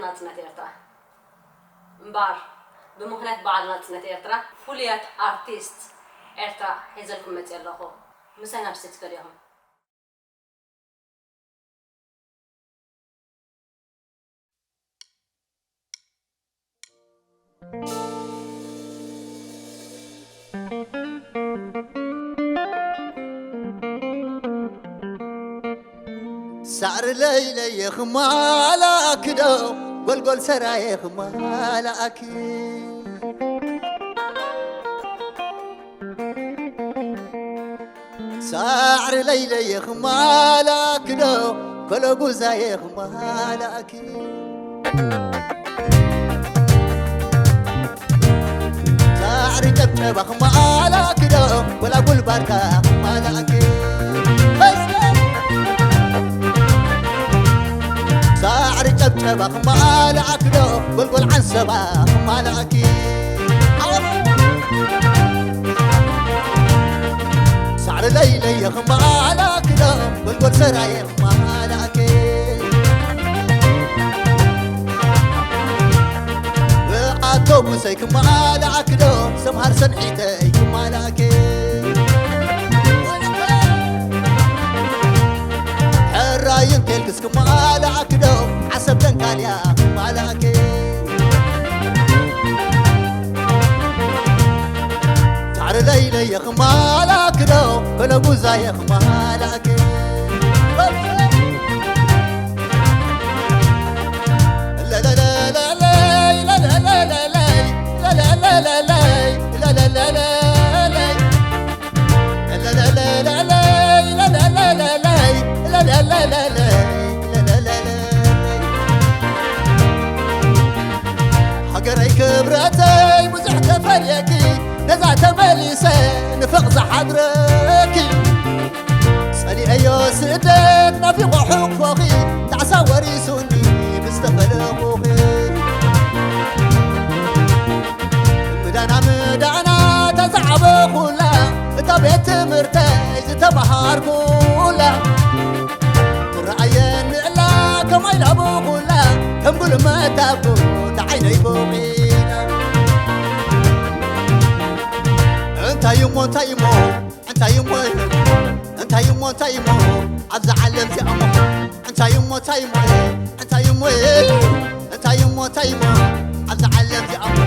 ናጽነት ኤርትራ እምበኣር፣ ብምኽንያት በዓል ናጽነት ኤርትራ፣ ፍሉያት ኣርቲስት ኤርትራ ሒዘልኩም መጽየ ኣለኹ። ምሳይ ናብ ስቴጅ ከድኹም። ሳዕሪ ለይለየ ክማላኣኪ ዶ፣ ጎልጎል ሰራየ ክማላኣኪ። ሳዕሪ ለይለየ ክማላኣኪ ዶ፣ ኮለጉዛየ ክማላኣኪ። ሳዕሪ ጨብጨባ ክማላኣኪ ዶ፣ ጎላጉል ባርካ ክማላኣኪ። ሳዕሪ ጨብጨባ ክማላኣኪ ዶ፣ ጎልጎል ዓንሰባ ክማላኣኪ። ሳዕሪ ለይለየ ክማላኣኪ ዶ፣ ጎልጎል ሰራየ ክማላኣኪ። ብኣውቶቡሰይ ክማላኣኪ ዶ፣ ሰምሃር ሰንሒተይ ክማላኣኪ። ሕራይ እንተልክስ ክማላኣኪ ዶ፣ ዓሰብ ደንካልያ ክማላኣኪ። ሳዕሪ ለይለየ ክማላኣኪ ዶ፣ ኮለጉዛየ ክማላኣኪ። ሃገረይ ክብረተይ ብዙሕ ተፈልየኪ፣ ነዛ ተመሊሰ ንፍቕ ዝሓድረኪ። ጸሊኤዮ ስደት ናፊቖ ሕቕፎኺ፣ ጣዕሳ ወሪሱኒ ምስ ተፈለኹኺ። ምዳና ምዳና እታ ዝዓበኹላ፣ እታ ቤት ትምህርተይ ዝተመሃርኩላ። ትረኣየኒ እላ ከም ኣይላበኹላ፣ ከም ጉልመት ኣብ ጎኒ ዓይነይ ቦቒላ። እንታይ እሞ እንታይ እሞ እንታይ እሞ እንታይ እሞ እንታይ እሞ ኣብዛ ዓለም እዚኣ እሞ እንታይ እሞ እንታይ እሞ እንታይ እሞ እንታይ እሞ እንታይ እሞ ኣብዛ ዓለም እዚኣ እሞ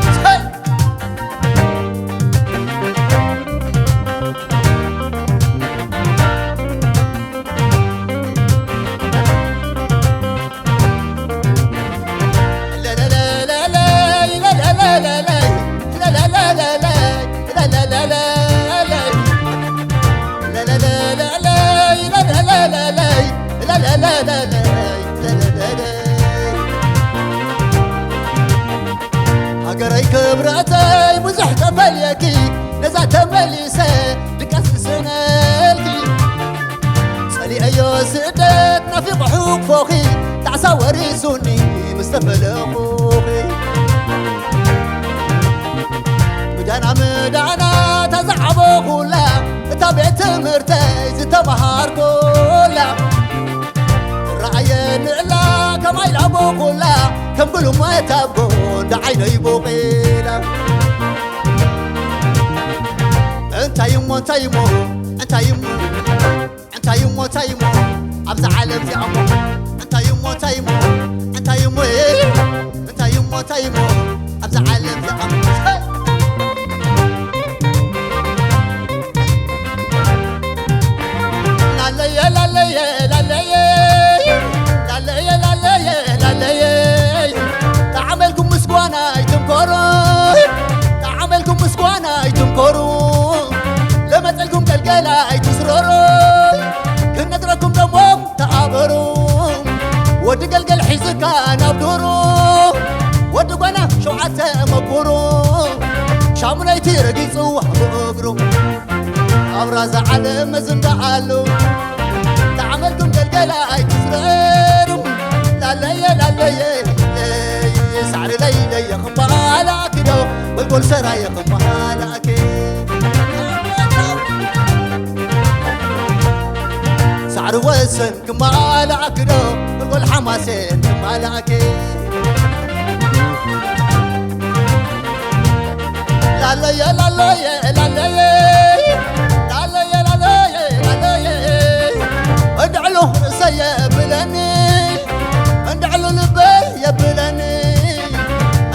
ሃገረይ ክብረተይ ብዙሕ ተፈልየኪ ነዛ ተመሊሰ ድቃስ ዝስእነልኪ ጸሊኤዮ ስደት ናፊቑ ሕቕፎኺ ጣዕሳ ወሪሱኒ ምስ ተፈለኹኺ ምዳና ምዳና እታ ዝዓበኹላ እታ ቤት ትምህርተይ ዝተመሃርኩላ ትረኣየኒ እላ ከማይ ላቦኹላ ከም ጉልመት ኣብ ጎንዲ ዓይነይ ቦቒላ እንታይ እሞ እንታይ እሞ እንታይ እሞ እንታይ እሞ እንታይ እሞ ኣብዛ ዓለም እዚኣ እሞ እንታይ እሞ እንታይ እሞ እንታይ እሞ እንታይ እሞ እንታይ እሞ ኣብዛ ዓለም እዚኣ እሞ ላለየ ላለየ ላለየ ላለየ ላለየ ላለየ ጣዕመልኩም ምስ ጓና ኣይትምከሩ ጣዕመልኩም ምስ ጓና ኣይትምከሩ ለመጸልኩም ገልገላ ኣይትስረሩ ክነግረኩም ደሞ ተኣበሩ ወዲ ገልገል ሒዝካ ናብ ዱሩ ወዲ ጓና ሸውዓተ መኩሩ ሻሙነይቲ ረጊጹ ብእግሩ ኣብራዛ ዓለም መዝንጋዓሉ ተዓመልኩም ገልገላ ኣይትስረሩ ላለየ ላለየ ሳዕሪ ለይለየ ክመሃላኪ ዶ ጎልጎል ሰራየ ክመሃላኪ ሳዕሪ ወስ ሰን ክማላኣኪ ዶ፣ ጎልጎል ሓማሴን ክማላኣኪ። ላለየ፣ ላለየ፣ ላለየ፣ ላለየ፣ ላለየ፣ ላለየ። እንድዕሉ ርእሰይ የብለኒ፣ እንድዕሉ ልበይ የብለኒ፣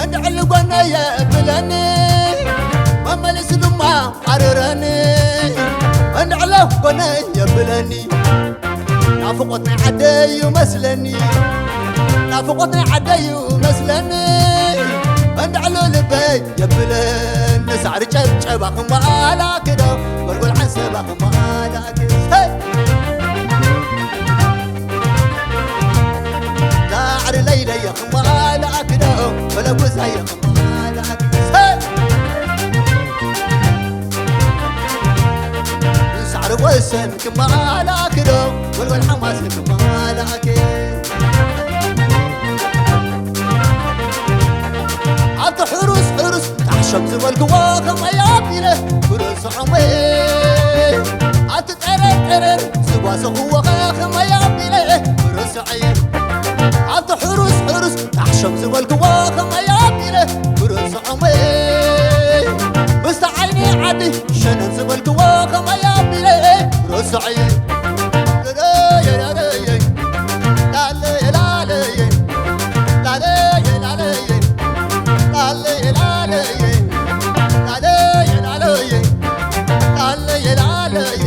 እንድዕሉ ጎነይ የብለኒ፣ መመሊሱ ድማ ኣርረኒ፣ እንድዕሉ ጎነይ የብለኒ። ናፍቖት ናይ ዓደይ እዩ መስለኒ፣ ናፍቖት ናይ ዓደይ እዩ መስለኒ። እንድዕሉ ልበይ የብለኒ፣ ሳዕሪ ጨብጨባ ክመኣላኪ ዶ፣ ጎልጎል ዓሰባ ክመኣላኪ። ሄይ! ሳዕሪ ለይለየ ክመኣላኪ ዶ፣ በለጉዛየ ክመኣላኪ። ሄይ! ሳዕሪ ወሰን ክመኣላኪ ዶ፣ ጎልጎል ሓማስ ክመኣላኪ። ኣብቲ ሕሩስ ሕሩስ ጣሕሸም ዝበልክዎ ከመይ ኣቢለ ክርስዖም። ኣብቲ ጠረር ጠረር ዝጓሰኽዎ ከመይ ኣቢለ ክርስዖም። ኣብቲ ሕሩስ ሕሩስ ጣሕሸም ዝበልክዎ ከመይ ኣቢለ ክርስዖም። ምስቲ ዓይኒ ዓዲ ሸነን ዝበልክዎ ከመይ ኣቢለ ረስዐየ። ላለየ፣ ላለየ፣ ላለየ፣ ላለየ፣ ላለየ፣ ላለየ፣ ላለየ፣ ላለየ፣ ላለየ፣ ላለየ፣ ላለየ።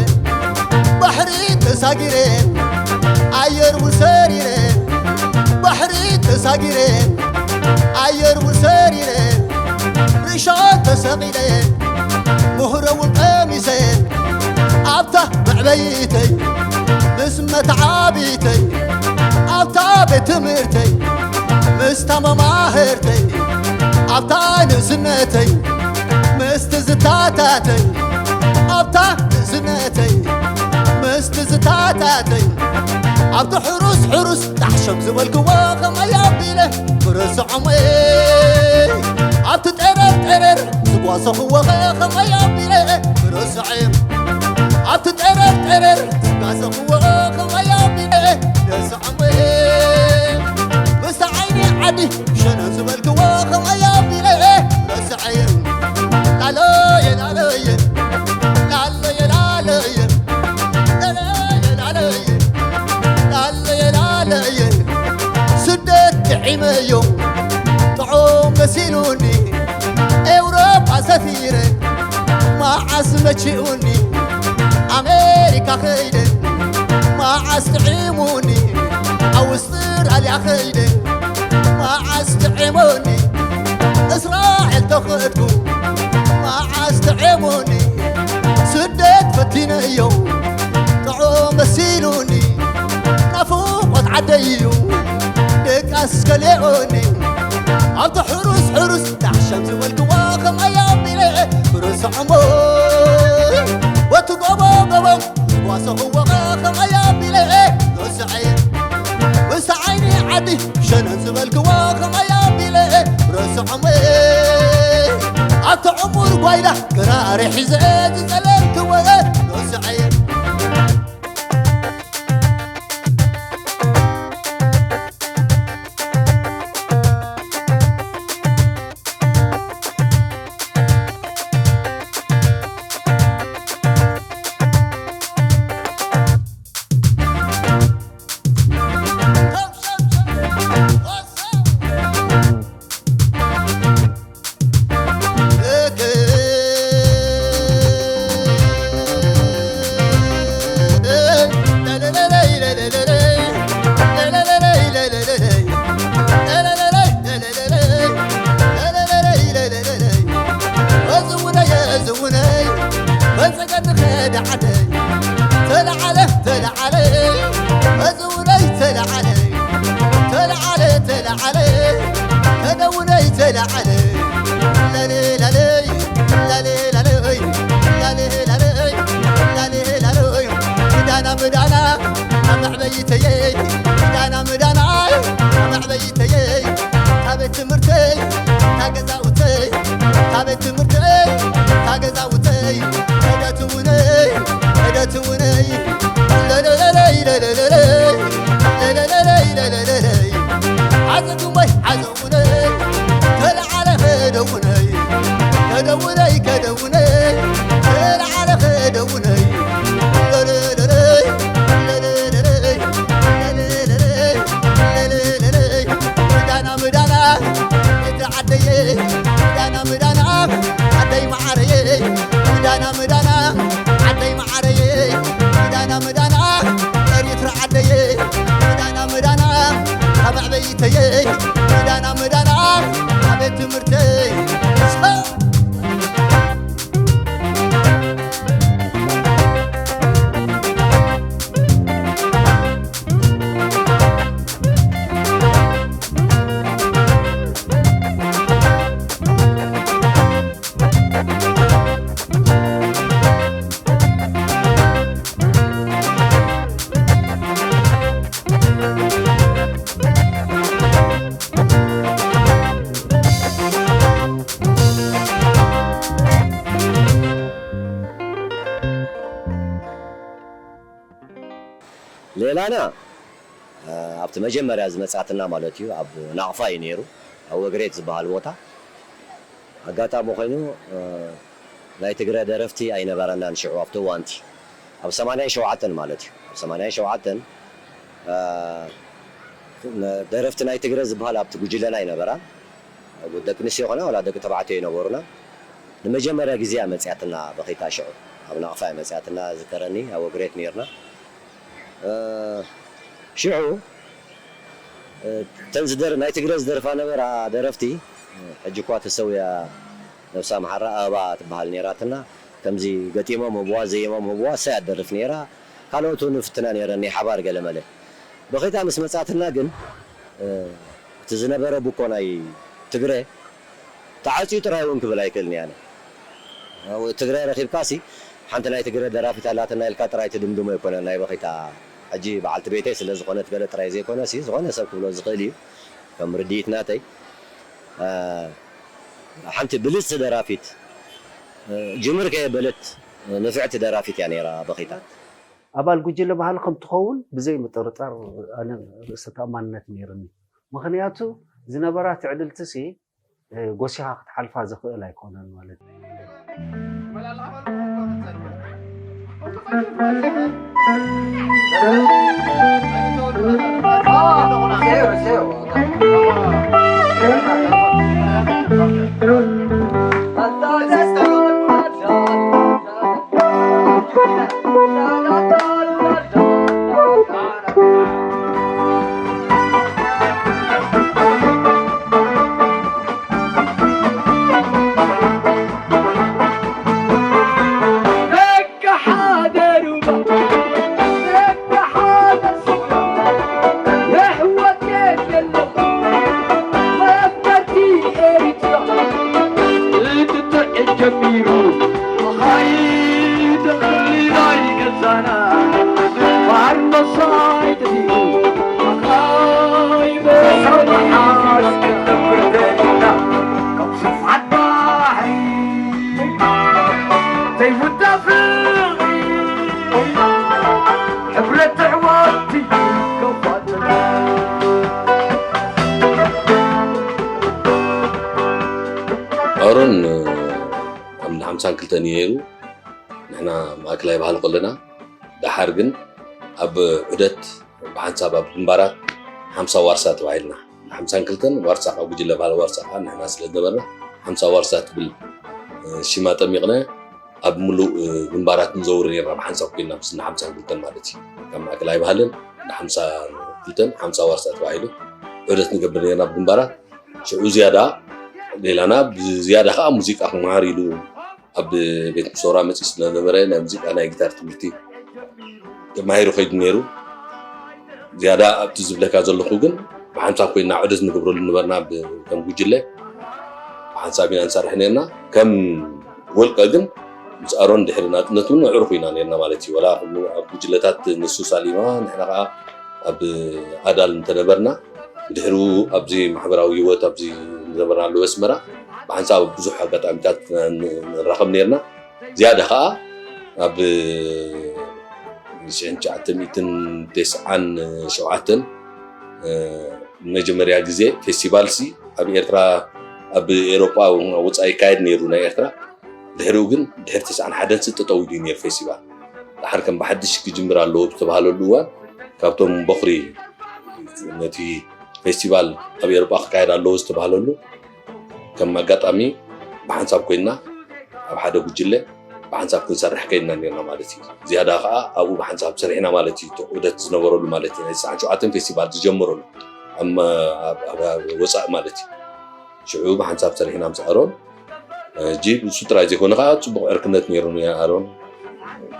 ባሕሪ ተሳጊረ፣ ኣየር እውን ሰሪረ፣ ባሕሪ ተሳጊረ፣ ኣየር እውን ሰሪረ፣ ርሻ ተሰቒለ፣ ምህሮ እውን ቀሚሰ፣ ኣብታ መዕበይተይ ምስ መተዓቢተይ፣ ኣብታ ቤት ትምህርተይ ምስታ መማህርተይ፣ ኣብታ ንእስነተይ ምስ ትዝታታተይ፣ ኣብታ ንእስነተይ ምስ ትዝታታተይ፣ ኣብቲ ሕሩስ ሕሩስ ጣሕሸም ዝበልክዎ ከመይ ኣቢለ ክርስዖም። ኣብቲ ጠረር ጠረር ዝጓሰኽዎ ከመይ ኣቢለ ክርስዖም። ኣብቲ ጠረር ጠረር ዝጓሰኽዎ ከመይ ኣቢለ ክርስዖም። ምስቲ ዓይኒ ዓዲ ሸነን ዝበልክዎ ከመይ ኣቢለ ረስዐየ። ላለየ፣ ላለየ፣ ላለየ፣ ላለየ፣ ላለየ፣ ላለየ፣ ላለየ፣ ላለየ። ስደት ጥዒመዮ ጥዑም መሲሉኒ፣ ኤውሮጳ ሰፊረ መዓስ መቺኡኒ፣ ኣሜሪካ ኸይደ መዓስ ጥዒሙኒ፣ ኣውስትራልያ ኸይደ መዓስ ጥዒሙኒ፣ እስራኤል ተኸድኩ መዓስ ጥዒሙኒ፣ ስደት ፈቲነዮ ጥዑም መሲሉኒ፣ ናፍቖት ዓደይ እዩ ደቃስ ከሊኡኒ፣ ኣብቲ ሕሩስ ሕሩስ ጣሕሸም ዝበልክዎ ከመይ ኣቢለ ክርስዖሞ። ወቲ ጎቦ ጎቦ ዝጓሰኽዎ ከመይ ኣቢለ ረስዐየ። ምስ ዓይኒ ዓዲ ሸነን ዝበልክዎ ከመይ ኣቢለ ረስዖሞ። ኣብቲ ዕሙር ጓይላ ክራር ሒዘ ዝጸለልክዎ ረስዐየ። እዚ ውነይ፣ እዚ ውነይ፣ በጸገ ንኸደ ዓደይ። ተለዓለ፣ ተለዓለ፣ እዚ ውነይ፣ ተለዓለ፣ ተለዓለ፣ ተለዓለ፣ ከደ ውነይ፣ ተለዓለ። ላሌ፣ ላሌ፣ ላሌ፣ ላሌ፣ ላሌ፣ ላሌ፣ ላሌ፣ ላሌ፣ ምዳና፣ ምዳና፣ ኣብ መዕበይተየይ፣ ምዳና፣ ምዳና፣ ኣብ መዕበይተየይ፣ ካብ ቤት ትምህርተይ፣ ካብ ገዛውተይ፣ ካብ ቤት ትምህርተይ፣ ካብ ገዛውተይ፣ ዕደት ውነይ፣ ዕደት ውነይ፣ ለለለለይ፣ ለለለለይ፣ መዳና ዓደይ መዓረየ፣ መዳና መዳና ኤሪትራ ዓደየ፣ መዳና መዳና ካብ ኣዕበይተየ፣ መዳና መዳና ኣብ ቤት ትምህርተይ። ሌላና ኣብቲ መጀመርያ ዝመጻትና ማለት እዩ፣ ኣብ ናቕፋ እዩ ነይሩ፣ ኣብ ወግሬት ዝበሃል ቦታ። ኣጋጣሚ ኮይኑ፣ እ፣ ናይ ትግረ ደረፍቲ ኣይነበረናን ሽዑ ኣብቲ እዋንቲ። ኣብ ሰማንያን ሸውዓተን ማለት እዩ። ኣብ ሰማንያን ሸውዓተን፣ እ፣ ደረፍቲ ናይ ትግረ ዝበሃል ኣብቲ ጉጅለና ኣይነበራን። ደቂ ኣንስትዮ ይኾና ዋላ ደቂ ተባዕትዮ ይነበሩና። ንመጀመርያ ግዜ እያ መጽያትና በኺታ ሽዑ። ኣብ ናቕፋ እያ መጽያትና ዝከረኒ፣ ኣብ ወግሬት ነይርና። እ፣ ሽዑ፣ እ፣ እተን ዝደር-፣ ናይ ትግረ ዝደርፋ ነበራ ደረፍቲ፣ ሕጂ እኳ ተሰውያ ነብሳ መሓራ ኣበባ ትበሃል ነይራትና። ከምዚ ገጢሞም ህብዋ፣ ዘየሞም ህብዋ፣ እሳ እያ ትደርፍ ነይራ። ካልኦት እውን ይፍትና ነይረን ናይ ሓባር ገለመለ። በኺታ ምስ መጻትና ግን፣ እ፣ እቲ ዝነበረ ቡኮ ናይ ትግረ ተዓጽዩ ጥራይ እውን ክብል ኣይክእልን እየ ኣነ። ኣብ ትግረ ረኺብካሲ ሓንቲ ናይ ትግረ ደራፊት ኣላትና ኢልካ ጥራይ ትድምድሞ ኣይኮነን ናይ በኺታ። ሕጂ በዓልቲ ቤተይ ስለ ዝኾነት ገለ ጥራይ ዘይኮነሲ፣ ዝኾነ ሰብ ክብሎ ዝኽእል እዩ። ከም ርድኢት ናተይ፣ እ፣ ሓንቲ ብልጽቲ ደራፊት፣ እ፣ ጅምር ከየበለት፣ እ፣ ንፍዕቲ ደራፊት እያ ነይራ በኺታ። ኣባል ጉጅለ ባህሊ ከም ትኸውን ብዘይ ምጥርጣር ኣነ ርእሰ ተኣማንነት ነይርኒ። ምኽንያቱ ዝነበራ ትዕድልትሲ፣ እ፣ ጎሲኻ ክትሓልፋ ዝኽእል ኣይኮነን ማለት እዩ። ጀሚሩ ኣኻይ ተኽሊ ናይ ገዛና፣ ባርኖሳይ ተዲኡ ኣኻይ በሰብሓስ ክነብር ደሊና፣ ካብ ስፍሓት ባሕሪ ዘይውዳእ ፍቕሪ፣ ሕብረት ኣሕዋት እዩ ከፋጥር። ኣሮን ኣብ እንዳ ሓምሳን ክልተን እዩ ነይሩ። ንሕና ማእከላይ ባህሊ ከለና፣ ደሓር ግን ኣብ ዑደት ብሓንሳብ ኣብ ግንባራት ሓምሳ ዋርሳ ተባሂልና፣ ሓምሳን ክልተን ዋርሳ፣ ካብ ጉጅለ ባህሊ ዋርሳ ከዓ ንሕና ስለ ዝነበርና፣ ሓምሳ ዋርሳ ትብል፣ እ፣ ሽማ ጠሚቕና ኣብ ምሉእ፣ እ፣ ግንባራት ንዘውር ነይርና፣ ብሓንሳብ ኮይንና ምስ እንዳ ሓምሳን ክልተን ማለት እዩ። ካብ ማእከላይ ባህልን እንዳ ሓምሳን ክልተን ሓምሳ ዋርሳ ተባሂሉ ዑደት ንገብር ነይርና ኣብ ግንባራት። ሽዑ ዝያዳ ሌላና ብዝያዳ ከዓ ሙዚቃ ክመሃር ኢሉ ኣብ ቤት ምሶራ መፂኡ ስለነበረ ናይ ሙዚቃ ናይ ጊታር ትምህርቲ ተማሂሩ ከይዱ ነይሩ። ዝያዳ ኣብቲ ዝብለካ ዘለኹ ግን ብሓንሳብ ኮይና ዑደት ንገብረሉ ነበርና ብ-፣ ከም ጉጅለ ብሓንሳብ ኢና ንሰርሕ ነርና። ከም ወልቀ ግን ምስ ኣሮን ድሕሪ ናጽነት እውን ኣዕሩኽ ኢና ነርና ማለት እዩ። ወላ ኣብ ጉጅለታት ንሱ ሳሊማ ንሕና ከዓ ኣብ ኣዳል እንተነበርና፣ ብድሕሪኡ ኣብዚ ማሕበራዊ ህይወት ኣብዚ ዝነበርናሉ ኣስመራ ብሓንሳብ ኣብ ብዙሕ ኣጋጣሚታት ንራኸብ ነርና። ዝያዳ ኸኣ ኣብ ሽሕን ትሽዓተ ሚእትን ተስዓን ሸውዓተን፣ እ፣ ንመጀመርያ ግዜ ፌስቲቫልሲ ኣብ ኤርትራ፣ ኣብ ኤውሮጳ ወጻኢ ይካየድ ነይሩ ናይ ኤርትራ። ድሕሪኡ ግን ድሕሪ ተስዓን ሓደን ሲ ጠጠው ኢሉ እዩ ነይሩ ፌስቲቫል። ደሓር ከም ብሓድሽ ክጅምር ኣለዎ ብዝተባሃለሉ እዋን ካብቶም በኹሪ ነቲ ፌስቲቫል ኣብ ኤውሮጳ ክካየድ ኣለዎ ዝተባሃለሉ ከም ኣጋጣሚ ብሓንሳብ ኮይንና ኣብ ሓደ ጉጅለ ብሓንሳብ ክንሰርሕ ከይድና ነርና ማለት እዩ። ዝያዳ ከዓ ኣብኡ ብሓንሳብ ሰሪሕና ማለት እዩ። እቲ ዑደት ዝነበረሉ ማለት እዩ። ናይ ትስዓን ሸውዓተን ፌስቲቫል ዝጀመረሉ ኣብ መ-፣ ኣብ፣ ኣብ፣ ኣብ ወፃኢ ማለት እዩ። ሽዑ ብሓንሳብ ሰሪሕና ምስ ኣሮን፣ እ፣ ሕጂ እሱ ጥራይ ዘይኮነ ከዓ ፅቡቕ ዕርክነት ነይሩኒ ኣሮን።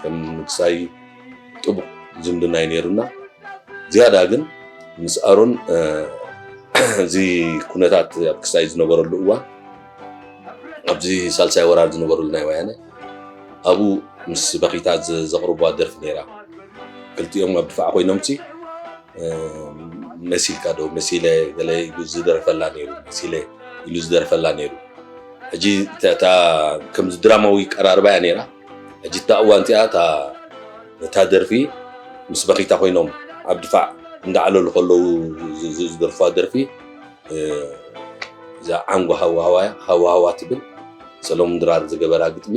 ከም ክሳይ ጥቡቕ ዝምድና እዩ ነይሩና። ዝያዳ ግን ምስ ኣሮን፣ እ፣ እዚ ኩነታት ኣብ ክሳይ ዝነበረሉ እዋን፣ ኣብዚ ሳልሳይ ወራር ዝነበረሉ ናይ ወያነ፣ ኣብኡ ምስ በኺታ ዘ-፣ ዘቕርብዋ ደርፊ ነይራ። ክልቲኦም ኣብ ድፋዕ ኮይኖምሲ፣ እ፣ መሲልካ ዶ፣ መሲለ፣ ገለ ኢሉ ዝደርፈላ ነይሩ፣ መሲለ ኢሉ ዝደርፈላ ነይሩ። ሕጂ እታ፣ እታ ከምዚ ድራማዊ ቀራርባ እያ ነይራ። ሕጂ እታ እዋን እቲኣ፣ እታ፣ እታ ደርፊ ምስ በኺታ ኮይኖም ኣብ ድፋዕ እንዳዕለሉ ከለዉ ዝ-፣ ዝ-፣ ዝደርፍዋ ደርፊ፣ እ፣ እዛ ዓንጎ ሃዋሃዋ እያ፣ ሃዋሃዋ ትብል። ሰሎሙን ድራር ዝገበራ ግጥሚ፣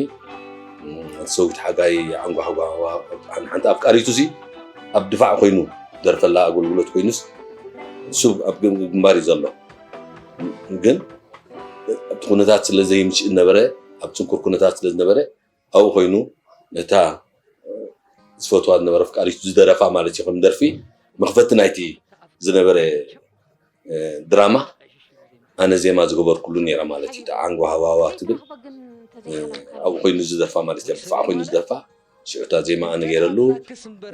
እ፣ ሰዊት ሓጋይ ዓንጎ ሃዋሃዋ፣ ሓንቲ ኣፍቃሪቱ ሲ ኣብ ድፋዕ ኮይኑ ደርፈላ ኣገልግሎት ኮይኑስ፣ እሱ ኣብ ግም-፣ ግንባር እዩ ዘሎ። ግን እቲ ኩነታት ስለ ዘይምችእ ነበረ፣ ኣብ ጽንኩር ኩነታት ስለ ዝነበረ፣ ኣብኡ ኮይኑ ነታ ዝፈትዋ ዝነበረ ኣፍቃሪቱ ዝደረፋ ማለት እዩ፣ ከም ደርፊ መኽፈቲ ናይቲ ዝነበረ፣ እ፣ ድራማ ኣነ ዜማ ዝገበርኩሉ ነይረ ማለት እዩ። እታ ዓንጎ ሃዋዋ ትብል፣ እ፣ ኣብኡ ኮይኑ ዝደርፋ ማለት እዩ፣ ኣብ ድፋዕ ኮይኑ ዝደርፋ። ሽዑ እታ ዜማ ኣነ ገይረሉ፣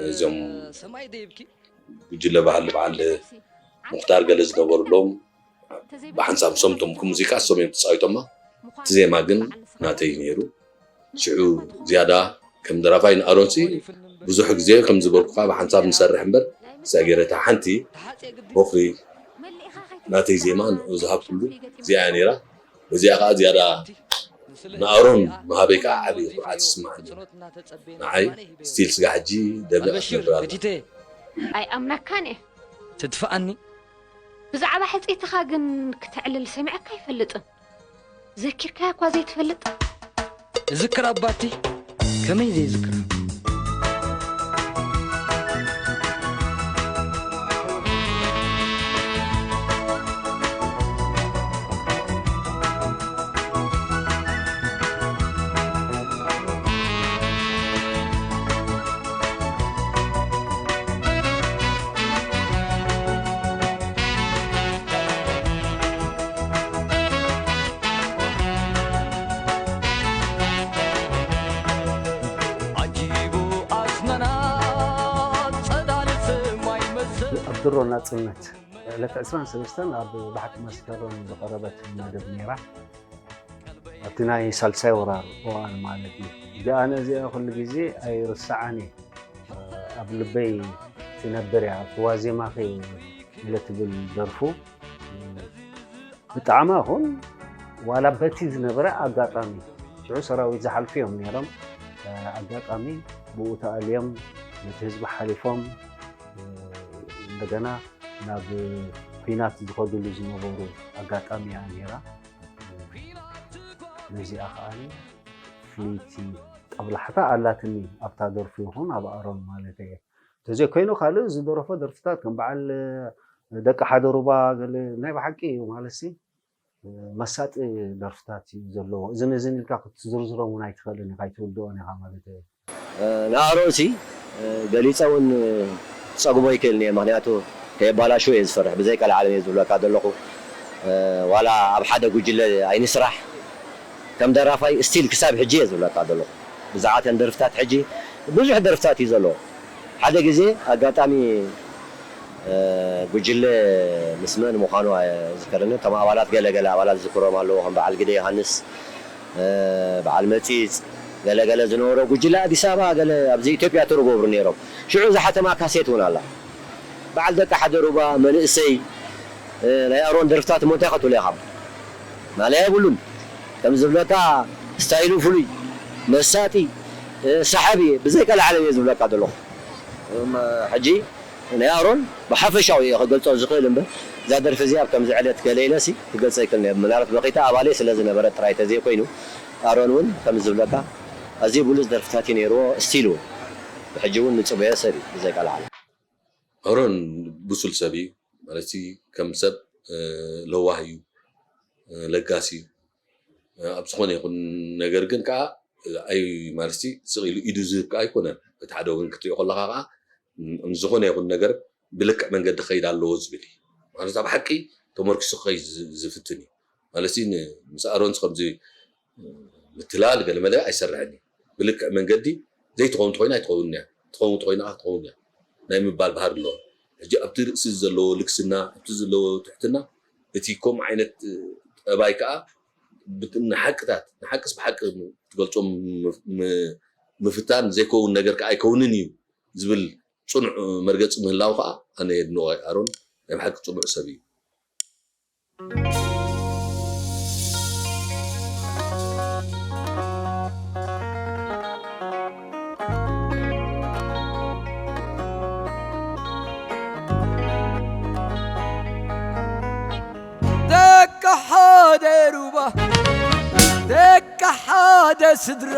እዞም ጉጅለ ባህሊ በዓል ሙኽታር ገለ ዝነበሩሎም ብሓንሳብ ሰምቶም፣ ሙዚቃ እሶም እዮም ተፃዊቶማ። እቲ ዜማ ግን ናተይ ነይሩ። ሽዑ ዝያዳ ከም ደራፋይ ንኣሮንሲ ብዙሕ ግዜ ከም ዝበልኩኻ ብሓንሳብ ንሰርሕ እምበር፣ እዛ ገይረ እታ ሓንቲ ቦኽሪ ናተይ ዜማ ንኡ ዝሃብኩሉ እዚኣ እያ ነይራ። በዚኣ ከዓ ዝያዳ ንኣሮን ምሃበይ ከዓ ዓብዪ ኩርዓት ይስምዓኒ። ንዓይ ስቲል ስጋ ሕጂ ደብሊቓ ትነብር ኣላ። ኣይኣምነካን እየ። ትድፍኣኒ። ብዛዕባ ሕፅይትኻ ግን ክተዕልል ሰሚዐካ ኣይፈልጥን። ዘኪርካያ እኳ ዘይትፈልጥ። እዝክር ኣባቲ ከመይ ዘይዝክራ። ኣብ ድሮ ናጽነት ዕለት ዕስራን ሰለስተን ኣብ ባሕቲ መስከረም ዝቐረበት መደብ ነይራ። ኣብቲ ናይ ሳልሳይ ወራር እዋን ማለት እዩ። እዚኣ ነዚኣ ኩሉ ግዜ ኣይርስዓን እየ። ኣብ ልበይ ትነብር እያ። ኣብቲ ዋዜማኺ ኢለ ትብል ደርፉ ብጣዕማ ይኹን ዋላ በቲ ዝነበረ ኣጋጣሚ ሽዑ ሰራዊት ዝሓልፉ እዮም ነይሮም። ኣጋጣሚ ብኡ ተኣልዮም ነቲ ህዝቢ ሓሊፎም እንደገና ናብ ኲናት ዝኸድሉ ዝነበሩ ኣጋጣሚ እያ ነይራ። ነዚኣ ከኣ ፍልይቲ ጠብላሕታ ኣላትኒ ኣብታ ደርፊ ይኹን ኣብ ኣሮን ማለት እየ። ተዘይኮይኑ ካልእ ዝደረፎ ደርፍታት ከም በዓል ደቂ ሓደ ሩባ ገለ ናይ ብሓቂ እዩ ማለት ሲ መሳጢ ደርፍታት እዩ ዘለዎ። እዝን እዝን ኢልካ ክትዝርዝሮም እውን ኣይትኽእልን ኢኻ ኣይትውድኦን ኢኻ ማለት እዩ። ንኣሮንሲ ገሊፀ እውን ክፀግቦ ይክእል እየ። ምክንያቱ ከየባላሹ እየ ዝፈርሕ። ብዘይ ቀልዓለም እየ ዝብለካ ዘለኹ። ዋላ ኣብ ሓደ ጉጅለ ኣይንስራሕ ከም ደራፋይ ስቲል ክሳብ ሕጂ እየ ዝብለካ ዘለኹ። ብዛዕባ እተን ደርፍታት ሕጂ ብዙሕ ደርፍታት እዩ ዘለዎ። ሓደ ግዜ ኣጋጣሚ ጉጅለ ምስ መን ምዃኑ ኣይዝከርን። እቶም ኣባላት ገለ ገለ ኣባላት ዝዝክሮም ኣለዎ ከም በዓል ግደ ዮሃንስ፣ በዓል መፂፅ፣ ገለ ገለ ዝነበሮ ጉጅለ ኣዲስ ኣበባ ገለ ኣብዚ ኢትዮጵያ ቱር ገብሩ ነይሮም። ሽዑ ዝሓተማ ካሴት እውን ኣላ። በዓል ደቂ ሓደ ሩባ መንእሰይ ናይ ኣሮን ደርፍታት እሞ እንታይ ከትብሎ ኢኻ? ማለያ የብሉን። ከም ዝብለካ ስታይሉ ፍሉይ፣ መሳጢ፣ ሰሓቢ ብዘይ ቀልዓለም እየ ዝብለካ ዘለኹ። ሕጂ ናይ ኣሮን ብሓፈሻዊ እየ ክገልጾ ዝኽእል እምበር እዛ ደርፊ እዚኣ ኣብ ከምዚ ዕለት ገለ ኢለሲ ክገልጾ ኣይክእልን እየ። ምናልባት በኺታ ኣባለይ ስለ ዝነበረት ጥራይ ተዘይኮይኑ ኣሮን እውን ከም ዝብለካ ኣዝዩ ብሉጽ ደርፍታት እዩ ነይርዎ። ስቲል እውን ብሕጂ እውን ንጽበዮ ሰብ እዩ ብዘይ ቀልዓለም። ኣሮን ብሱል ሰብ እዩ። ማለት ከም ሰብ ለዋህ እዩ፣ ለጋስ እዩ። ኣብ ዝኾነ ይኹን ነገር ግን ከዓ ኣይ ማለትሲ ስቕ ኢሉ ኢዱ ዝህብ ከኣ ኣይኮነን። በቲ ሓደ ወገን ክትሪኦ ከለኻ ከኣ ም- ዝኾነ ይኹን ነገር ብልክዕ መንገዲ ክኸይድ ኣለዎ ዝብል እዩ። ማለት ኣብ ሓቂ ተመርኪሱ ክኸይድ ዝ- ዝፍትን እዩ። ማለትሲ ን- ምስ ኣሮንስ ከምዚ ምትላል ገለመለ ኣይሰርሕን እዩ። ብልክዕ መንገዲ ዘይትኸውን ተኾይና ኣይትኸውን እያ፣ ትኸውን ተኾይና ክትኸውን እያ። ናይ ምባል ባህሪ ኣለዎ። ሕጂ ኣብቲ ርእሲ ዘለዎ ልግስና ኣብቲ ዘለዎ ትሕትና እቲ ከምኡ ዓይነት ጠባይ ከዓ ብት- ንሓቅታት ንሓቅስ ብሓቂ ክትገልጾም ም- ም- ምፍታን ዘይከውን ነገር ከዓ ኣይከውንን እዩ ዝብል ፅኑዕ መርገፂ ምህላው ከዓ ኣነ የድንቆ። ኣሮን ናይ ብሓቂ ፅኑዕ ሰብ እዩ። ደቂ ሓደ ሩባ ደቂ ሓደ ስድራ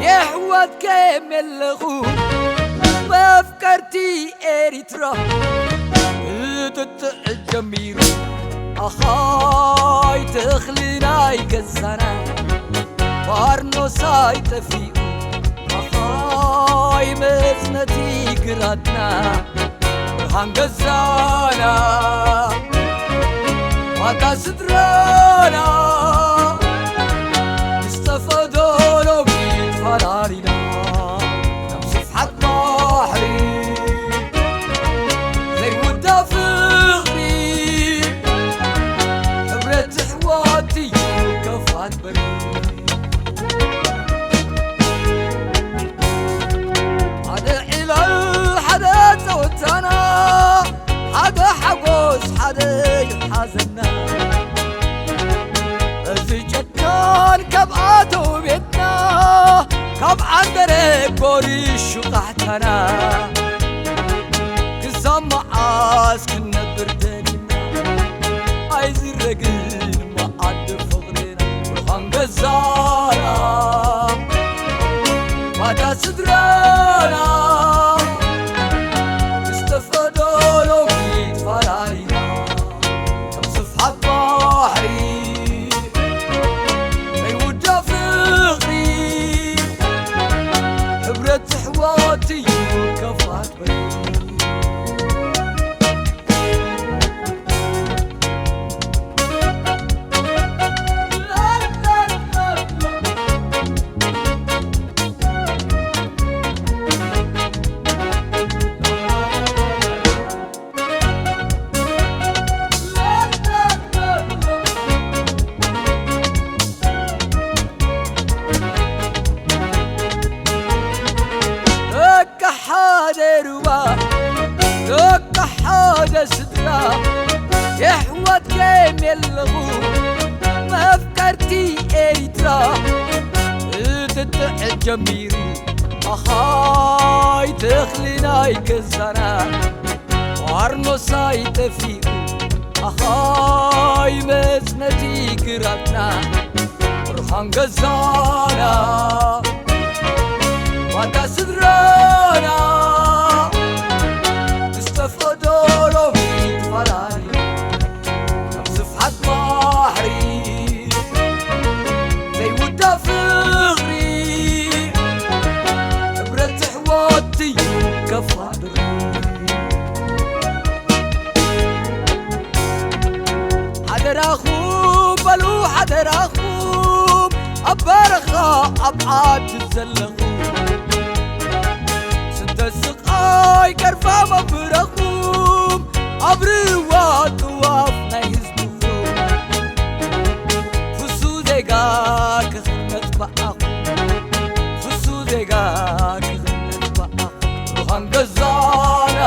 የሕዋት ከየም የለኹ መፍቀርቲ ኤሪትራ ክትጥዕ ጀሚሩ ኣኻይ ተኽሊ ናይ ገዛና ባርኖሳይ ጠፊኡ ኣኻይ መጽነቲ ግራትና ብርሃን ገዛና ዋታ ስድራና ምስ ጠፈዶ ሎሚ ፈላሊና ናብ ስፍሓት ባሕሪ ዘይውዳ ፍቕሪ ሕብረት ኣሕዋት እዩ ከፋት በሪ ሓደ ዕላል ሓደ ጸወታና ሓደ ሓጎስ ሓደ ይሓዘና እዚ ጨካን ካብ ኣተው ቤትና ካብ ዓንደረ ጎሪሹ ቃሕታና ክሳብ መዓስ ክንነብር ደሊና ኣይዝረግን መኣዲ ፍቕርና ብርሃን ገዛና ባዳ ስድራና ዝተፈዶ ሎሚ ተፈላሊና ከም ስፍሓት ባሕሪ ናይ ውዳ ፍቕሪ ሕብረት ኣሕዋት እዩ ከፋት በሪ ደቂ ሓደ ሩባ ደቂ ሓደ ስድራ የሕዋት ከየም የለኹ መፍቀርቲ ኤሪትራ ክትጥዕ ጀሚሩ ኣኻይ ተኽሊ ናይ ገዛና ዋርኖሳይ ጠፊኡ ኣኻይ መጽነቲ ግራትና ብርሃን ገዛና ዋታ ስድራና ዝተፈዶ ሎሚ ተፈላሊና ካብ ስፍሓት ባሕሪ ዘይውዳ ፍቕሪ ሕብረት ኣሕዋት እዩ ከፋት ሓደራኹም በሉ ሓደራኹም ኣብ በረኻ ኣብ ዓዲ ዘለኹም ስደት ስቓይ ከርፋ መብረኹም ኣብርዋ ጥዋፍ ናይ ህዝብኹም ፍሱ ዜጋ ክኽነት በኣኹም ፍሱ ዜጋ ክኽነት በኣኹም ብርሃን ገዛና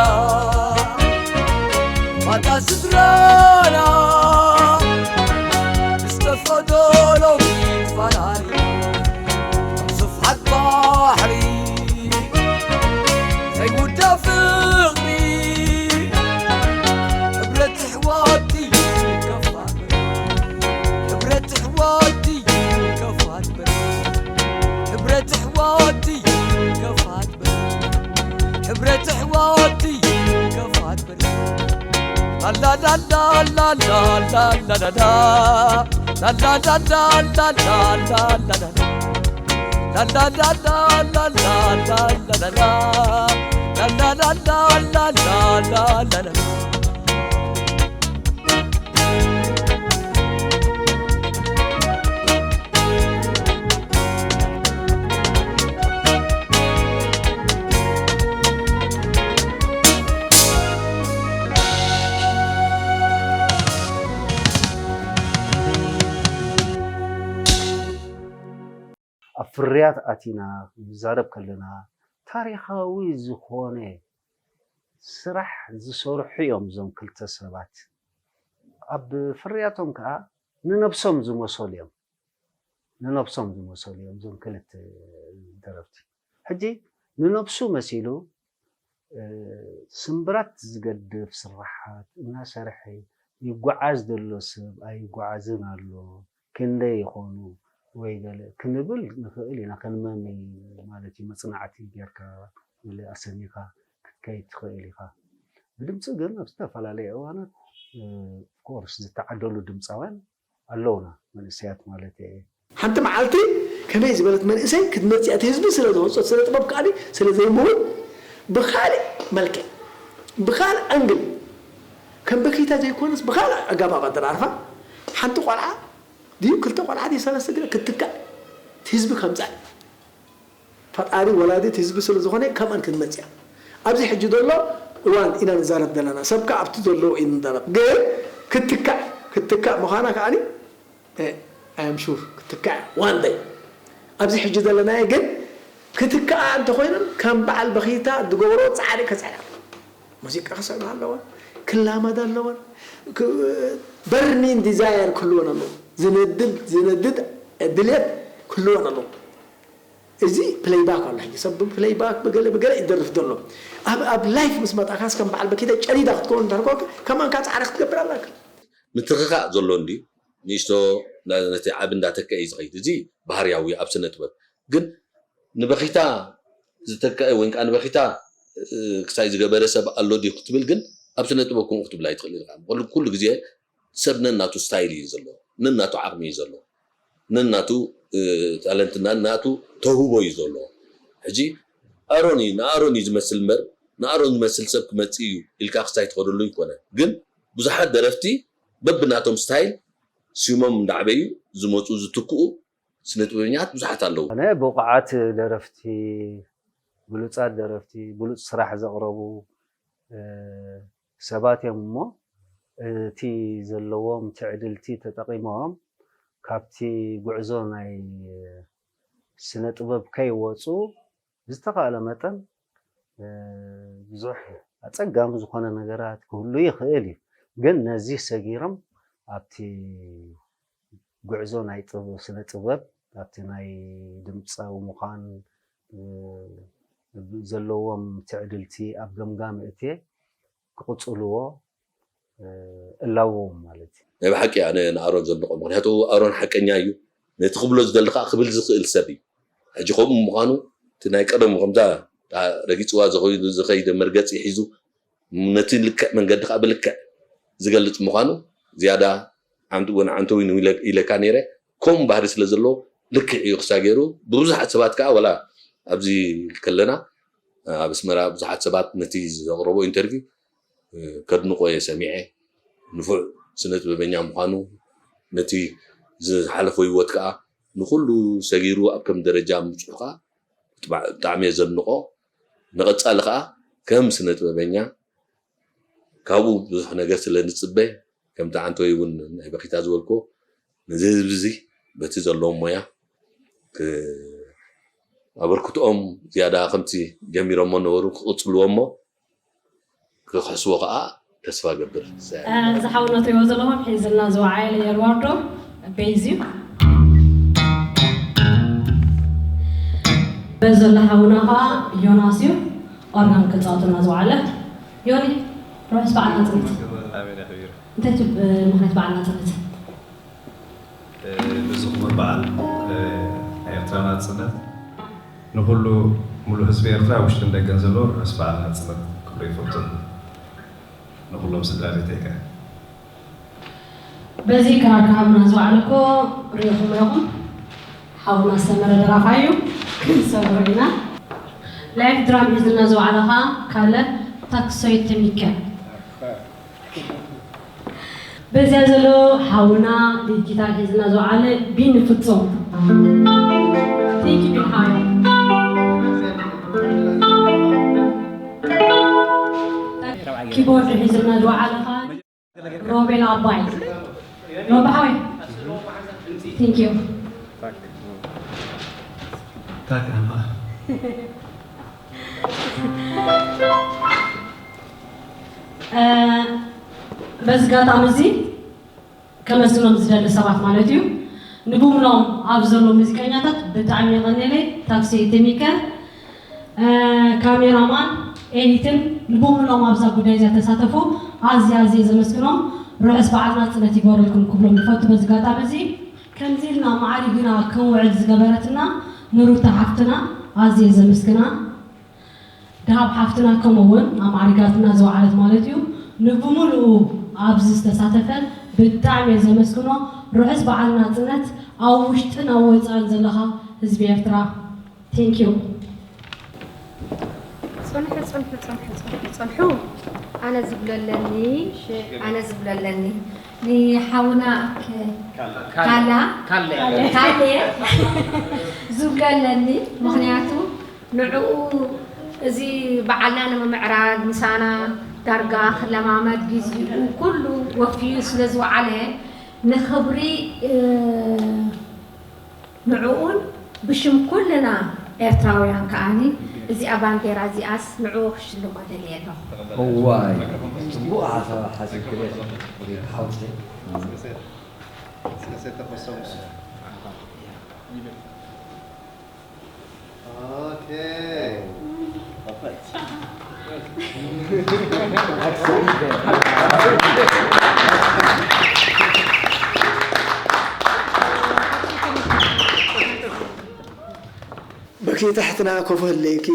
ማታ ስድራና ዝተፈዶ ሎሚ ፋላሊ ስፍሓት ባሕሪ ዘይውዳ ፍቕሪ ሕብረት ኣሕዋት እዩ ከፋ ሕብረት ኣሕዋት እዩ ከፋት በል ሕብረት ኣሕዋት እዩ ከፋት በል ሕብረት ኣሕዋት እዩ ከፋት በል ላላላላላላላላላላ ላላላላላላላላላ ኣብ ፍርያት ኣቲና ክንዛረብ ከለና፣ ታሪኻዊ ዝኾነ ስራሕ ዝሰርሑ እዮም እዞም ክልተ ሰባት። ኣብ ፍርያቶም ከኣ ንነብሶም ዝመሰሉ እዮም። ንነብሶም ዝመሰሉ እዮም እዞም ክልተ ደረፍቲ። ሕጂ ንነብሱ መሲሉ፣ እ፣ ስምብራት ዝገድፍ ስራሓት እናሰርሐ ይጓዓዝ ዘሎ ሰብ ኣይጓዓዝን ኣሎ፣ ክንደይ ይኾኑ ወይ ገለ ክንብል ንኽእል ኢና። ክንመሚ ማለት እዩ፣ መጽናዕቲ ጌርካ ገለ ኣሰኒኻ ክትከይድ ትኽእል ኢኻ። ብድምጺ ግን ኣብ ዝተፈላለየ እዋናት፣ እ፣ ኦፍኮርስ ዝተዓደሉ ድምጻውያን ኣለውና፣ መንእሰያት ማለት እየ። ሓንቲ መዓልቲ ከመይ ዝበለት መንእሰይ ክትመጽእ እያ፣ እቲ ህዝቢ ስለ ዝወጾ፣ ስነ ጥበብ ከኣ ስለ ዘይምሁር፣ ብኻልእ መልክዕ፣ ብኻልእ ኣንግል፣ ከም በኪታ ዘይኮነስ ብኻልእ ኣገባብ ኣደራርፋ፣ ሓንቲ ቆልዓ ድዩ ክልተ ቆልዓ ድዩ ሰለስተ ድዩ ክትካእ፣ እቲ ህዝቢ ከምጻእ። ፈጣሪ ወላዲት ህዝቢ ስለ ዝኾነ ከምኣን ክንመጽእ እያ። ኣብዚ ሕጂ ዘሎ እዋን ኢና ንዛረብ ዘለና። ሰብ ከኣ ኣብቲ ዘለዎ እዩ ንዛረብ። ግን ክትካእ፣ ክትካእ ምዃና ከኣኒ፣ እ፣ I am sure ክትካእ እያ። One day። ኣብዚ ሕጂ ዘለናዮ ግን ክትካኣ እንተኾይነን ከም በዓል በኺታ ዝገብሮ ጻዕሪ ከጽዕራ። ሙዚቃ ክስዕባ ኣለወን፣ ክላመዳ ኣለወን፣ ክ-፣ burning desire ክህልወን ኣለዎ። ዝነድድ፣ ዝነድድ ድልየት ክህልወን ኣለዎ። እዚ ፕለይባክ ኣሎ። ሕጂ ሰብ ብፕለይባክ ብገለ ብገለ ይደርፍ ዘሎ። ኣብ፣ ኣብ ላይፍ ምስ መጣካስ ከም በዓል በኪታ ጨዲዳ ክትከውን እንተርኮ ከማንካ ጻዕሪ ክትገብር ኣላካ። ምትኽኻእ ዘሎ እንድዩ። ንእሽቶ ና-፣ ነቲ ዓቢ እንዳተክአ እዩ ዝኸይድ። እዚ ባህርያዊ ኣብ ስነ ጥበብ። ግን ንበኺታ ዝተክአ ወይ ከዓ ንበኺታ፣ እ፣ ክሳይ ዝገበረ ሰብ ኣሎ ድዩ ክትብል ግን ኣብ ስነ ጥበብ ከምኡ ክትብል ኣይትኽእል ኢኻ። ኩሉ፣ ኩሉ ግዜ ሰብ ነናቱ ስታይል እዩ ዘሎ፣ ነናቱ ዓቕሚ እዩ ዘሎ፣ ነናቱ፣ እ፣ ታለንት፣ ነናቱ ተውህቦ እዩ ዘሎ። ሕጂ ኣሮን እዩ፣ ንኣሮን እዩ ዝመስል እምበር ንኣሮን ዝመስል ሰብ ክመጽእ እዩ ኢልካ ክሳይ ትኸደሉ ይኮነ። ግን ብዙሓት ደረፍቲ በብናቶም ስታይል ስሞም እንዳዕበዩ ዝመጹ ዝትክኡ ስነ ጥበበኛታት ብዙሓት ኣለዉ። ኣነ ብቑዓት ደረፍቲ፣ ብሉጻት ደረፍቲ፣ ብሉጽ ስራሕ ዘቕረቡ፣ እ፣ ሰባት እዮም እሞ፣ እቲ ዘለዎም ትዕድልቲ ተጠቒሞም ካብቲ ጉዕዞ ናይ ስነ ጥበብ ከይወጹ ዝተኻእለ መጠን፣ እ፣ ብዙሕ ኣጸጋሚ ዝኾነ ነገራት ክህሉ ይኽእል እዩ። ግን ነዚ ሰጊሮም ኣብቲ ጉዕዞ ናይ ጥብ-፣ ስነ ጥበብ፣ ኣብቲ ናይ ድምጻዊ ምዃን፣ እ፣ ዘለዎም ትዕድልቲ ኣብ ገምጋም እእትየ ክቕጽልዎ፣ እ፣ እላዎም ማለት እዩ። ናይ ብሓቂ ኣነ ንኣሮን ዘድንቖ፣ ምኽንያቱ ኣሮን ሓቀኛ እዩ። ነቲ ክብሎ ዝደሊ ከኣ ክብል ዝኽእል ሰብ እዩ። ሕጂ ከምኡ ምዃኑ እቲ ናይ ቀደሙ ከምታ ረጊጽዋ ዝኸይዱ፣ ዝኸይደ መርገጺ ሒዙ ነቲ ልክዕ መንገዲ ከኣ ብልክዕ ዝገልጽ ምዃኑ ዝያዳ ዓምዲ ወን ዓንተዊ ኢለ-፣ ኢለካ ነይረ። ከምኡ ባህሪ ስለ ዘለዎ ልክዕ እዩ ክሳብ ገይሩ ብብዙሓት ሰባት ከኣ ዋላ ኣብዚ ከለና ኣብ ኣስመራ ብዙሓት ሰባት ነቲ ዘቕረቦ ኢንተርቪው፣ እ፣ ከድንቆ እየ ሰሚዐ። ንፉዕ ስነ ጥበበኛ ምዃኑ፣ ነቲ ዝሓለፎ ህይወት ከኣ ንኹሉ ሰጊሩ ኣብ ከም ደረጃ ምብጽሑ ከኣ ብጣዕ-፣ ብጣዕሚ እየ ዘድንቆ። ንቐጻሊ ከኣ ከም ስነ ጥበበኛ ካብኡ ብዙሕ ነገር ስለ ንጽበ፣ ከምቲ ዓንቶይ እውን ናይ በኺታ ዝበልክዎ፣ ነዚ ህዝቢ እዚ በቲ ዘለዎም ሞያ ክ-፣ ኣበርክትኦም ዝያዳ ከምቲ ጀሚሮሞ ነበሩ ክቕጽልዎ እሞ ክኽሕስዎ ከኣ ተስፋ እገብር። እ፣ እዚ ሓውና ትሪእዎ ዘለኹም ሒዝልና ዝወዓለ ኤድዋርዶ ቤዝ እዩ። በዚ ዘሎ ሓውና ከኣ ዮናስ እዩ፣ ኦርጋን ክጻወተልና ዝወዓለ። ዮኒ፣ ርሑስ በዓል ናጽነት። ኣሜን፣ የኽብር። እንታይ ትብ-፣ ምኽንያት በዓል ናጽነት? እ፣ እዚ ክቡር በዓል፣ እ፣ ናይ ኤርትራ ናጽነት ንኹሉ ሙሉእ ህዝቢ ኤርትራ ውሽጥን ደገን ዘሎ ርሑስ በዓል ናጽነት ክብሎ ይፈቱ። ንኹሎም ስድራ ቤተይ ከ። በዚ ክራር ክሃብና ዝወዓለ እኮ ርኢኹሞ ኢኹም። ሓውና ሰመረ ደራፋይ እዩ። ሰብሪና ላይፍ ድራም ሒዝልና ዝወዓለ ኸዓ ካለ ታክሶይ ተሚከ። በዚያ ዘሎ ሓውና ዲጂታል ሒዝልና ዝወዓለ ቢኒ ፍጹም። Thank you ቢኒ ሓወይ። ኪቦርድ ሒዝልና ዝወዓለ ኸዓ ሮቤል ኣባይ። ሮቤል ሓወይ። Thank you። ታክ ኣማ። እ፣ በዚ ኣጋጣሚ እዚ ከመስግኖም ዝደሊ ሰባት ማለት እዩ። ንብሙሎም ኣብ ዘሎ ሙዚቀኛታት ብጣዕሚ የቐንየለይ። ታክሲ ቴሚከ፣ እ፣ ካሜራማን፣ ኤዲትን፣ ንብሙሎም ኣብዛ ጉዳይ እዚኣ ተሳተፉ። ኣዝየ፣ ኣዝየ ዘመስግኖም። ርሑስ በዓል ናጽነት ይግበረልኩም ክብሎም ይፈቱ በዚ ኣጋጣሚ እዚ። ከምዚ ኢልና ማዕሪግና ክንውዕል ዝገበረትና ንሩታ ሓፍትና ኣዝየ ዘመስግና። ደሃብ ሓፍትና ከምኡ እውን ኣማዕሪጋትና ዝወዓለት ማለት እዩ። ንብሙሉኡ ኣብዚ ዝተሳተፈ ብጣዕሚ እየ ዘመስግኖ። ርሑስ በዓል ናጽነት ኣብ ውሽጥን ኣብ ወጻእን ዘለኻ ህዝቢ ኤርትራ። Thank you። ጽንሑ፣ ጽንሑ፣ ጽንሑ፣ ጽንሑ፣ ጽንሑ። ኣነ ዝብለለኒ፣ ኣነ ዝብለለኒ። ንሓውና ኣክ-፣ ካላ፣ ካላ። ካለ። ካለ። ዝብሎ ኣለኒ። ምኽንያቱ ንዕኡ እዚ በዓልና ንምምዕራግ ምሳና ዳርጋ ክለማመድ ግዚኡ ኩሉ ወፍዩ ስለ ዝወዓለ ንኽብሪ፣ እ፣ ንዕኡን ብሽም ኩልና ኤርትራውያን ከኣኒ እዚኣ ባንዴራ እዚኣስ ንዕኡ ክሽልሞ ደልየ ኣለኹ። እዋይ፣ ጽቡቕ ሓሳብ ሓሲብክለይ ሓውተይ። ኦኬ። በኪ ታሕትና ኮፍ ህለይኪ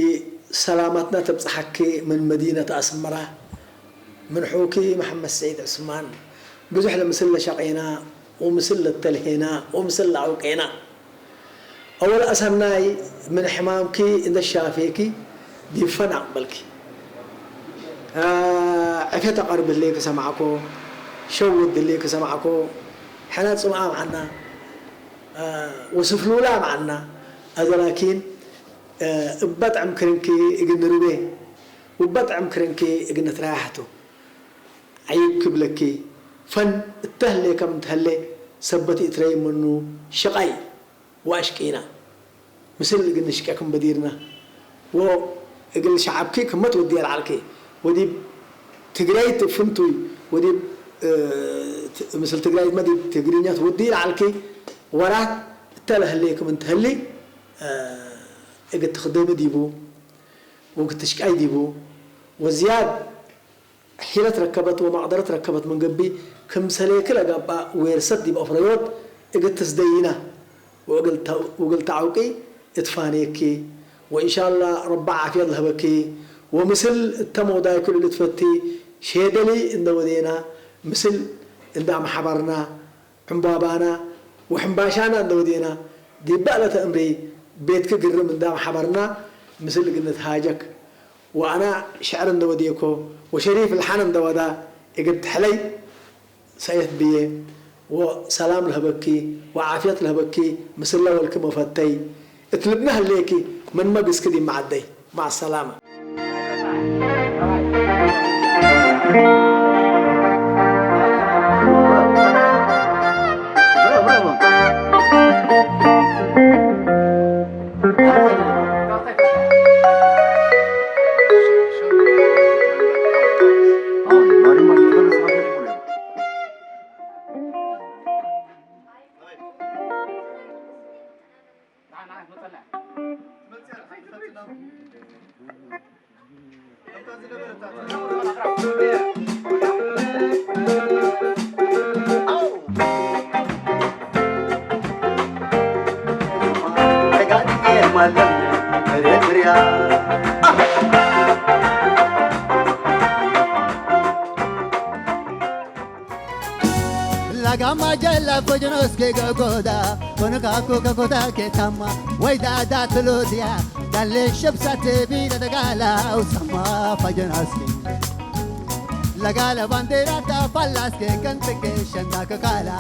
ሰላማትና ተብጽሓኪ ምን መዲነት ኣስመራ ምን ሑኪ መሓመድ ሰዒድ ዑስማን ብዙሕ ለምስል ለሸቄና ወምስል ለተልሄና ወምስል ለዐውቄና። ኣወል ኣሰናይ ምን ሕማምኪ እንደ ሻፌኪ ዲብ ፈን ኣቕበልኪ። አ፣ ዕፌት ኣቐርብልይ ክሰማዕኮ፣ ሸውድልይ ክሰማዕኮ፣ ሕና ጽምኣ መዓና፣ አ፣ ወስፍሉላ መዓና፣ ኣዘላኪን፣ አ፣ እባ ጥዕም ክርንኪ እግን ንርቤ፣ ውባ ጥዕም ክርንኪ እግን ንትራያሕቱ። ዓይብ ክብለኪ፣ ፈን እተህሌ ከም እንተህሌ፣ ሰበት ኢትረይ ምኑ ሸቓይ ወኣሽቂና። ምስል እግል ንሽቀክም በዲርና። ወእግል ሸዓብኪ ክመት ወዲ ኣልዓልኪ። ወዲብ ትግራይት ፍንቱይ፣ ወዲብ፣ እ፣ ት-፣ ምስል ትግራይት መዲብ ትግርኛት ወዲ ኣልዓልኪ። ወራት እተለህሌክም እንተህሊ፣ እ፣ እግል ትኽደሚ ዲቡ፣ ወእግል ትሽቃይ ዲቡ፣ ወዝያድ ሒለት ረከበት ወመቕደረት ረከበት ምን ገብእ ክምሰሌኪ ለገብኣ ዌርሰት ዲብ ኣፍረዮት እግል ትስደይና ወእግል ተ-፣ ወእግል ተዐውቂ እት ፋንየኪ ወእንሻላ ረቢ ዓፍየት ለህበኪ ወምስል እተ መውዳይኪ ልልትፈቲ ሼደሊ እንደ ወዴና ምስል እንደ ኣምሓበርና ዕምባባና ወሕምባሻና እንደ ወዴና ዲብ በዕለተ እምሪ ቤትኪ ግርም እንደ ኣምሓበርና ምስል እግል ንትሃጀክ ወኣና ሽዕር እንደ ወዴኮ ወሸሪፍ ልሓን እንደ ወዳ እግል ትሕለይ ሰእየት ብዬ ወሰላም ለህበኪ ወዓፍየት ለህበኪ ምስለ ወልኪ መፈተይ እት ልብና ህሌኪ ምን መግስኪ ዲብ መዓደይ። ማዕ ሰላማ። Lagama jala fojnos ke gogoda. Kono kako kako ta ketama, wai da da tulu dia, dalle shab sa te bi da da gala usama fajan aski. La gala bandera ta palas ke kan te ke shanda ka kala.